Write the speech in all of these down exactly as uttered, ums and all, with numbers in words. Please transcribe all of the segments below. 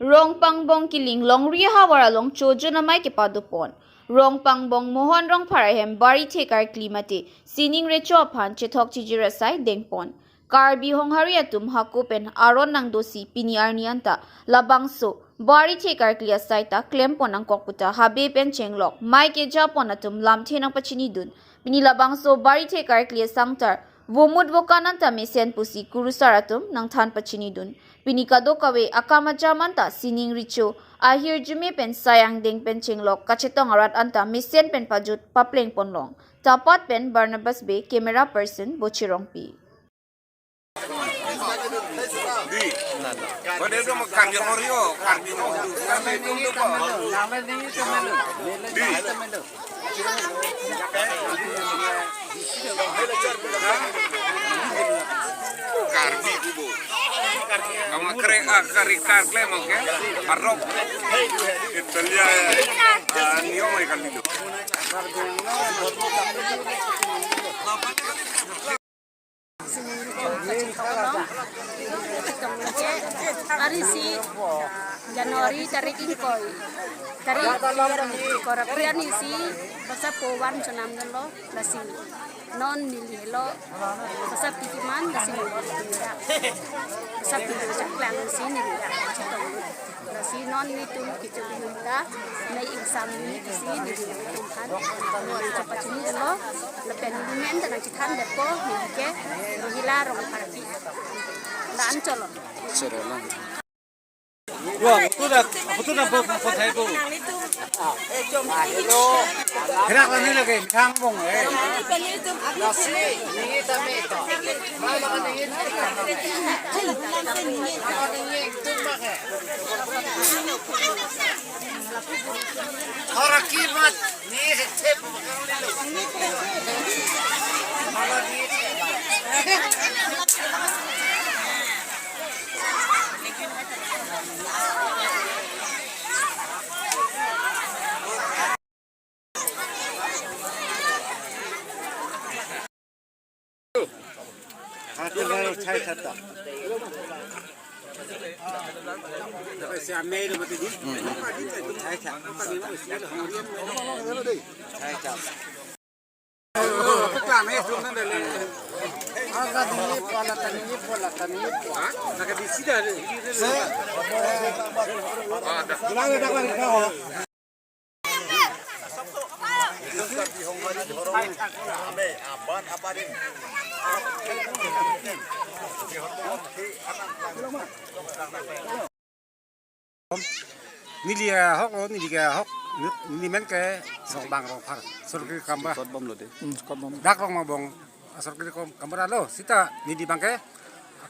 Rongpangbong Kiling longri ahavar along chojun amei kepadopon. Rongpangbong Mohon Rongphar ahem Barithe karkli mate sining recho aphan chethok chijir asai dengpon. Karbi Honghari atum hako pen aron nangdosi pini arni anta labangso Barithe karkli asai ta klempon nangkok puta habe pen chenglok mei kejapon atum lamthe nangpachinidun. Pini labangso Barithe karkli asangtar vomut vokan anta mesen pusi kurusar atum nangthan pachinidun. Pini kadokave akam ajam anta sining recho ahirjume pen sai angdeng pen chenglok kachetong arat anta mesen pen pajut paplengponlong. Tapat pen Barnabas Bey, camera person Bochirongpi. Di. Kode itu mau karbi morio, karbi morio. Di. Karbi kubo. Kamu kere, ah, kari karkle mau ke? Barok. Italia, ah, nio mai kalilo. Ari si January tarik ingkoi. Tarik korap isi basa povan sonam dolo lasi. Non neli helo basa pikiman lasi neli dak. Basa pikiman chaklang si neli dak. Lasi non netum kecho ta mei ingsam ni isi neli tum khan. Non chapachini dolo lapen neli men ta nangchethan depo neli ke Rohila Rongpharpi. Dan cholo. Cholo lang. Wah, betul dah, betul dah, betul, betul saya tu. Herak lah ni lagi, methang bong, eh. Orang kimat ni, sep. Neli ahok lo, neli ke ahok, neli men ke Songbang Rongphar, Sorkri Kambra. Kot bom lo de. Hmm, kot bom. Dak Rongmangbong, Sorkri Kam-, Kambra lo, sita neli abang ke,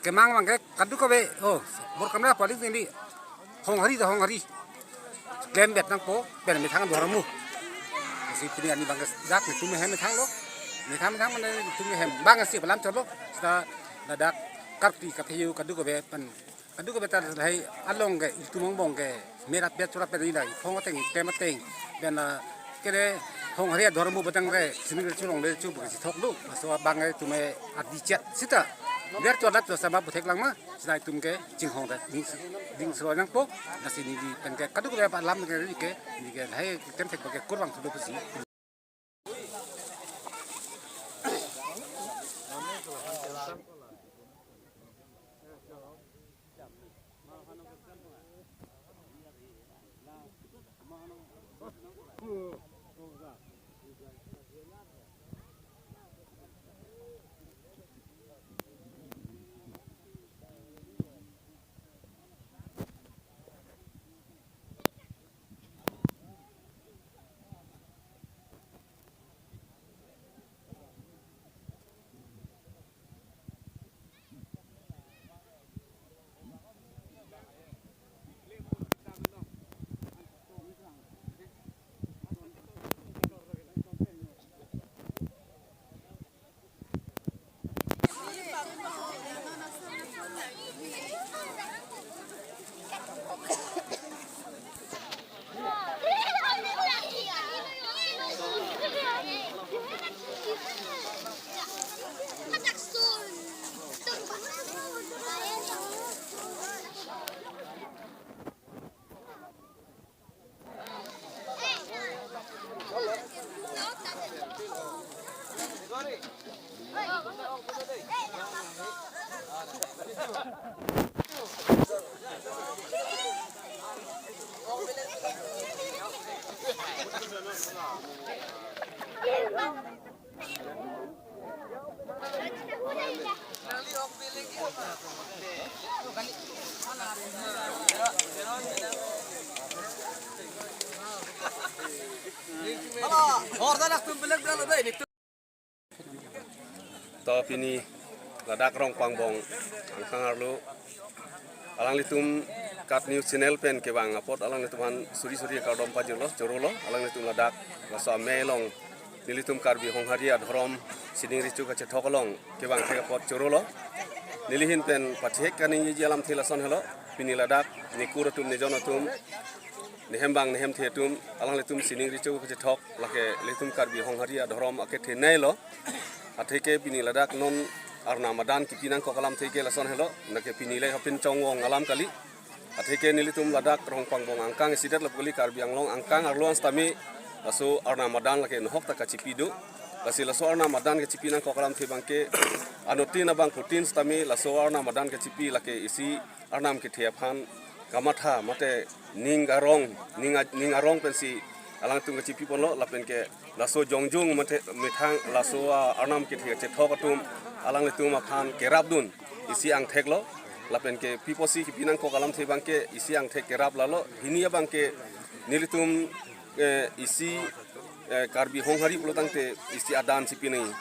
kemang abang ke, kadokave, oh, bor kamra paling neli, Honghari ta Honghari. Klembet nangpo, pen methang dhorom mu. Si pini arni abang ke dak netum ahem methang lo, methang methang mane netum ahem abang si palam cholo, sita ladak karkli kapheyo kadokave pen Kadokave ta lahai along ke itum angbong ke merat bet chorap bet ila iphong ateng iklem ateng. Pen, ah, kere Honghari adhorom mu batang re sining recho longle recho bagi si thok do. Laso abang ke itum ke adi chet sita. Biar chorap chorap sama puthek lang ma. Sita itum ke chinghong ta ding, ding sero nangpo. Lasi neli pen ke kadokave alam ke neli ke, neli ke lahai klem thek bagi kurang sudah pusi. To pini ladak Rongpangbong angkang arlo alanglitum KAT News Channel pen kevang apot alanglitum aphan suri suri kardom pajirlo, chorolo. Alanglitum ladak laso amei along nelitum Karbi Honghari adhorom sining recho kachethok along kevang thek apot chorolo. Neli ahin pen pathihek kaningjeji alamthe lason helo, pini ladak nikur atum, nejon atum, nehem bang nehem the atum, alanglitum sining recho kachethok lake ilitum Karbi Honghari adhorom akethenei lo. Atheke pini ladak non Arnam adan kipi nangkok alamthe ke lason helo, lake pini le hapin chongvong alam kali. Atheke nelitum ladak Rongpangbong angkang isidet lapu kali, Karbi Anglong angkang arlo an sitame laso Arnam adan lake nohok ta kachipi do. Lasi laso Arnam adan kachipi nangkok alamthe abangke anuttin abangphutin sitame laso Arnam adan kachipi lake isi Arnam kethe aphan kamatha mate ning arong, ning a-, ning arong pensi alangtum kachipi ponlo, lapen ke laso jongjung mate methang laso, ah, Arnam kethe kachethok atum alanglitum aphan kerapdun isi angthek lo, lapen ke pi apotsi kipi nangkok alamthe abangke isi angthek kerap lalo. Hini abangke nelitum, eh, isi, eh, Karbi Honghari pulo tangte isi adan chipi nangji.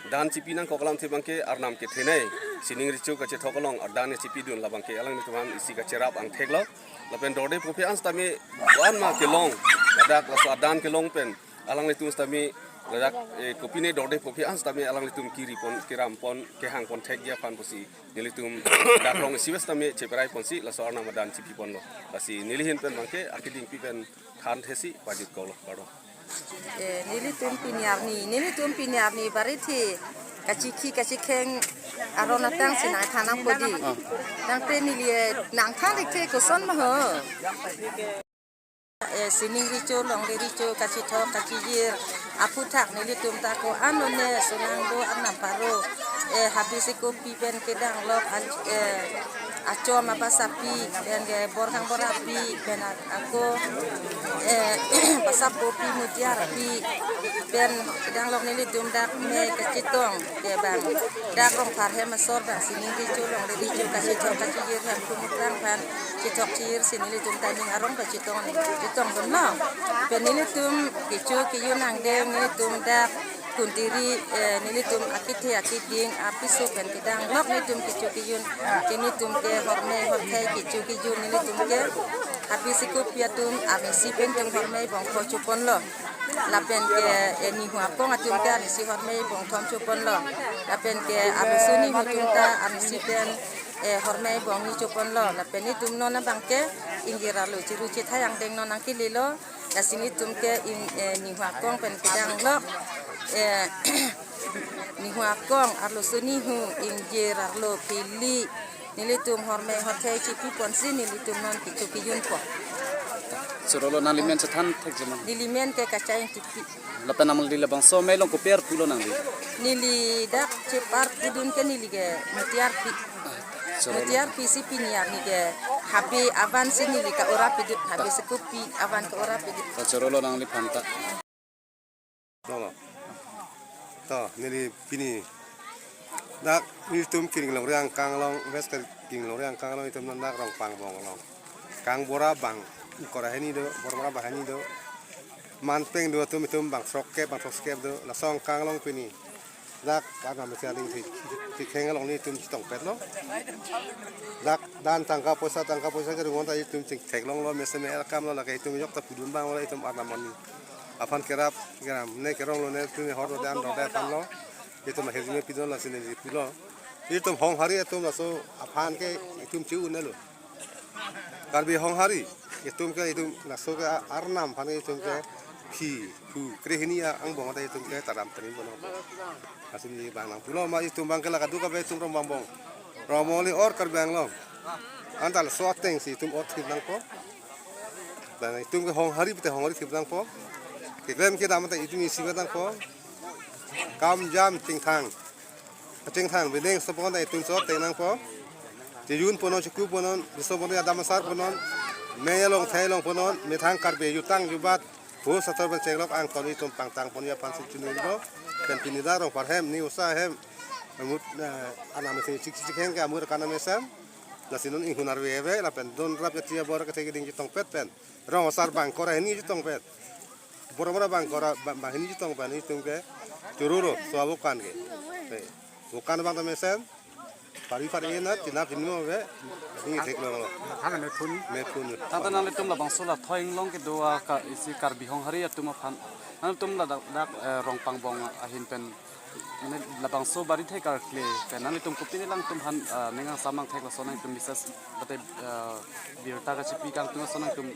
Dan chipi nangkok alamthe abangke Arnam kethenei sining recho kachethok along adan chipidun, labangke alanglitum aphan isi kacherap angthek lo. Lapen dorde phopi an sitame wan ma kelong, ladak laso adan kelong pen alanglitum sitame ladak, eh, kopine dorde phopi an sitame alanglitum kiri pon, keram pon, kehang pon thekji aphan pusi nelitum dak rong isivet sitame cheperai ponsi laso Arnam adan chipi ponlo. Lasi neli ahin pen abangke akeding pi pen than thesi pajut kok lo, kardom. Eh, nelitum pini arni, nelitum pini arni barit hi kachikhi kachikheng aron atangsi nangthan nangpo di. Nangte neli, eh, nangthan dik the koson ma ho. Eh, sining recho, longri recho, kachethok kachijir aphuthak nelitum ta ko-an lone sonang do Arnam pharo. Eh, habisi kopi pen kedanglok a-, eh, achom abasapi pen ke borhang borapi pen a-, ako, eh, basapopi mutiarpi pen kedanglok nelitum dak mei kachetong ke bang dak Rongphar hem asor bang sining recho, longri recho, kachethok kachijir hem kumukrang phan chethok chijirsi nelitum ta ning arong pachetong, chetongdunlo. Pen nelitum kecho kejun angdeng nelitum dak kuntiri, eh, nelitum akethe akeding apiso pen kedanglok nelitum kecho kejun, ke nelitum ke hormei horthei kecho kejun nelitum ke habisi kopi atum arnisi pen tum hormei bongpho choponlo. Lapen ke, eh, Nihu Akong atum ke arnisi hormei bongthom choponlo. Lapen ke arloso Nihu atum ta arnisi pen, eh, hormei bongni choponlo. Lapen itum non abangke ingjir arlo chiru chethai angdeng non nangkelelo. Lasi nelitum ke in, eh, Nihu Akong pen kedanglok, eh, Nihu Akong, arloso Nihu, ingjir arlo phili nelitum hormei horthei chipi ponsi nelitum non kecho kejunpo. Chorolo, nangli men chethan thekji ma? Neli men ke Kachai Ingtipi. Lapen nangli labangso amei along kopi arpu lo nangli? Neli dak cheparpudun ke neli ke mutiarpi. Chorolo. Mutiarpi si pini arni ke habe avansi neli ka-ora pidun, habisi kopi avan ka-ora pidun. To chorolo nangliphan ta. Lolo. To, neli pini dak nelitum Kiring Longri angkang along, West Kiring Longri angkang along itum non dak Rongpangbong along. Kangbura bang, kora hini do, Bormora bang hini do. Manpeng do atum itum bang throkkep, bang throkkep do. Laso angkang along pini dak Arnam mesi aning thi, thikheng along nelitum chetongpetlo. Dak dan tangka poisa, tangka poisa kerungon ta itum chingtheklonglo, mesen me elkam lo, lake itum yok ta pudun bang lo, itum Arnam aning aphan kerap, keram ne kerong lo, ne tu ne hor lo, dan dorde aphan lo. Itum ahirjume pidun lo, sine ji pulo. Itum Honghari atum laso aphan ke itum che-un-e lo. Karbi Honghari itum ke, itum laso ke Arnam aphan ke itum ke phi, phu, krehini a-, angbong ta itum ke taram tarim bono. Asin ni bang nangpulo ma itum bang ke la kaduk abe itum Rongpangbong, Rongpangbong li or Karbi Anglong. Anta laso atengsi itum or thip nangpo. Bang itum ke Honghari pute Honghari thip nangpo. Keklem kedam ta itum isi nangpo. Kam jam chingthang, chingthang bining sopon ta itum so teng nangpo. Chejun punon, cheku punon, riso punon, adam asar punon, mei along thai along punon, methang Karbi jutang jubat, ho sator pen chenglok angton itum pangtang pon aphan si chunilo, pen pinida rong parhem, ni usa hem, amut, eh, anam si chik chik heng ke amur kana mesen, lasi non inghun arve ave, lapen don rap ya tia bor ke thek ding jutong pet pen. Rong asar bangkora hini jutong pet. Boromora bangkora ba-, ba hini jutong pet itum ke chururo so abokan ke. Te, bokan bang ta mesen. Pari pari ena tina pinmo be. Hini thek long lo. Hana me phun. Me phun. Tangte nanglitum labangso la Thoi Inglong kedo a ka isi Karbi Honghari atum aphan. Nanglitum ladak dak, eh, rong pangbong ahin pen mane labangso bari thek karkle pen nanglitum kopine lang atum aphan, ah, ning angsam angthek laso nangtum message bate, ah, birta kachipi kangtung laso nangtum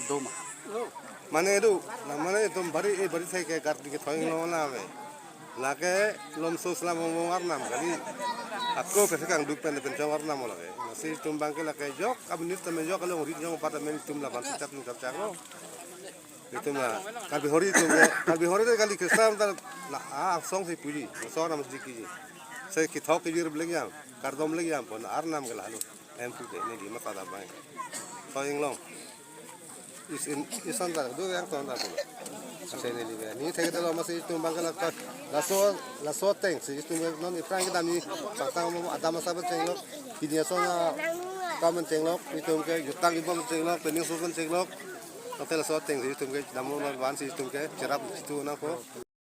do ma? Mane do, na mane itum bari, eh, bari thek ke karkle ke Thoi Inglong na me. Lake lomso slam wong wong arnam kali. Ako pese kangduk pen pen chong arnam lake. Lasi itum bangke lake jok, abinit tame jok along rit jong pat amen itum laban sitap nung kapchak lo. Itum la, Karbi Hori itum ke, Karbi Hori de kali Kristan ta la, ah, song si puji, song nam si kiji. Se kithok kiji blek jam, kardom blek jam pon arnam ke lalu. Em pu ke, neli mata da bang. Thoi Inglong. Is in, isan ta, do yang ton ta pun. Ase neli ke. Ni thek ta lo masi itum bangke la ka, laso, laso ateng, si itum ke non iprang kedam ni, pangtang mo adam asar pen chenglok, kini aso na, kam pen chenglok, itum ke, jutang ibom chenglok, pening so pen chenglok, Hotel so ateng si itum ke damlo non van si itum ke cherap situ nangpo.